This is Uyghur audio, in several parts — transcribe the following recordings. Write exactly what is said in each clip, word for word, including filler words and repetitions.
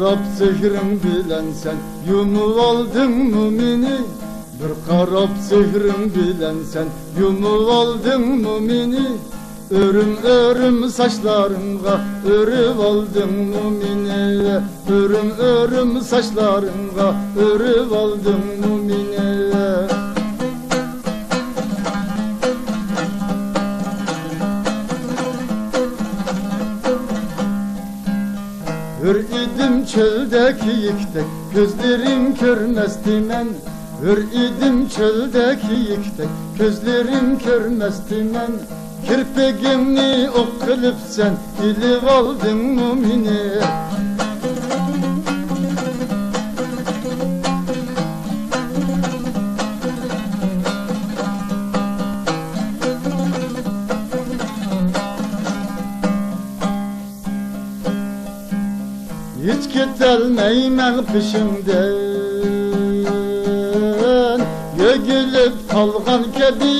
قاراپ سېھرىڭ بىلەن سەن يۇمۇۋالدىڭمۇ مېنى؟ بىر قاراپ سېھرىڭ بىلەن سەن يۇمۇۋالدىڭمۇ مېنى؟ ئۆرۈم، ئۆرۈم ساچلارىڭغا ئۆرۈۋالدىڭمۇ مېنى؟ ئۆرۈم، ئۆرۈم ساچلارىڭغا ئۆرۈۋالدىڭمۇ مېنى؟ ھۆر ئىدىم چۆلدە كېيىكتەك، كۆزلىرىڭ كۆرمەستى مەن. ھۆر ئىدىم چۆلدە كېيىكتەك، كۆزلىرىڭ كۆرمەستى مەن. كىرپىكىڭنى ئوق قىلىپ سەن ئېلىۋالدىڭمۇ مېنى؟ ھېچ كېتەلمەيمەن پېشىڭدىن، يۆگىلىپ قالغان كەبى.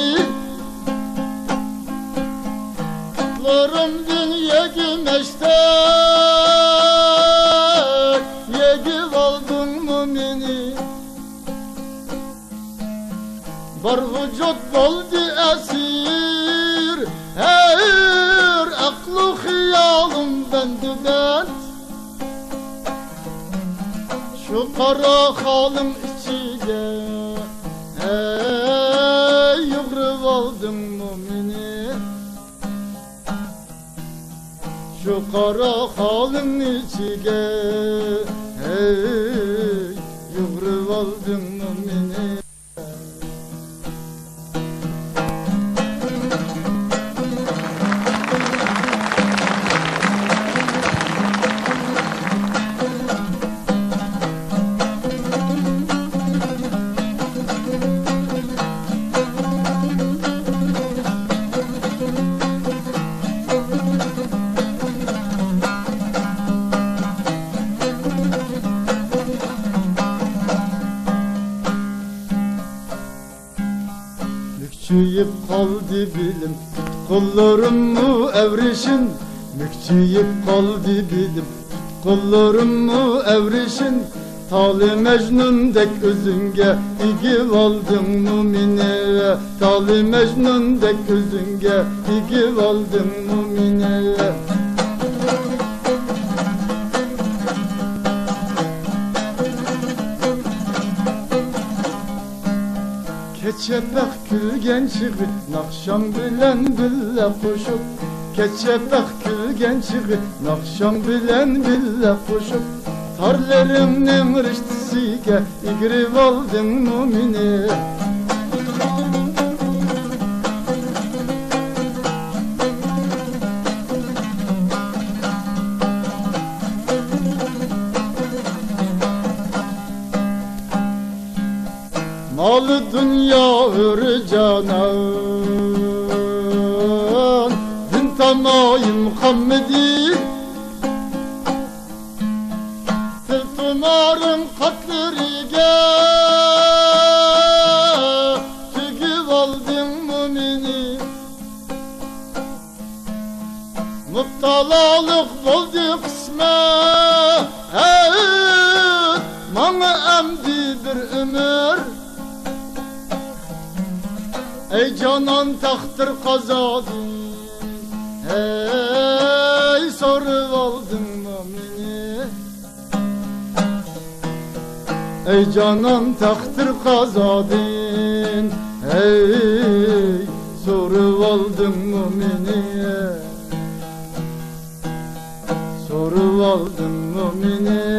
پۇتلىرىمدىن يۆگىمەچتەك يۆگىۋالدىڭمۇ مېنى؟ بار ۋۇجۇد بولدى ئەسىر، ھەر ئەقلۇ خىيالىم بەندىبەند. شۇ قارا خالىڭ ئىچىگە، ھەي، يۇغۇرۇۋالدىڭمۇ مېنى؟ شۇ قارا خالىڭ ئىچىگە، ھەي، يۇغۇرۇۋالدىڭمۇ مېنى؟ مۈكچىيىپ قالدى بىلىم، تۇتقۇنلىرىممۇ ئەۋرىشىن. مۈكچىيىپ قالدى بىلىم، تۇتقۇنلىرىممۇ ئەۋرىشىن. تالى مەجنۇندەك ئۆزۈڭگە ئېگىۋالدىڭمۇ مېنى؟ تالى مەجنۇندەك ئۆزۈڭگە ئېگىۋالدىڭمۇ مېنى؟ كەچ شەپەق كۈلگەن چېغى ناخشاڭ بىلەن بىللە قوشۇپ، كەچ شەپەق كۈلگەن چېغى ناخشاڭ بىلەن بىللە قوشۇپ، تارلىرىڭنىڭ رىشتىسىگە ئېگىرىۋالدىڭمۇ مېنى؟ مالى دۇنيا ھۆر جانان، دىن تامايىم قالمىدى. تىل تۇمارىم قاتلىرىگە تۈگۈۋالدىڭمۇ مېنى؟ مۇپتالالىق بولدى قىسمەت، ھەي، ماڭا ئەمدى بىر ئۆمۈر. ئەي جانان، تەقدىر قازادىن، ھەي، سورىۋالدىڭمۇ مېنى؟ ئەي جانان، تەقدىر قازادىن، ھەي، سورىۋالدىڭمۇ مېنى؟ سورىۋالدىڭمۇ مېنى؟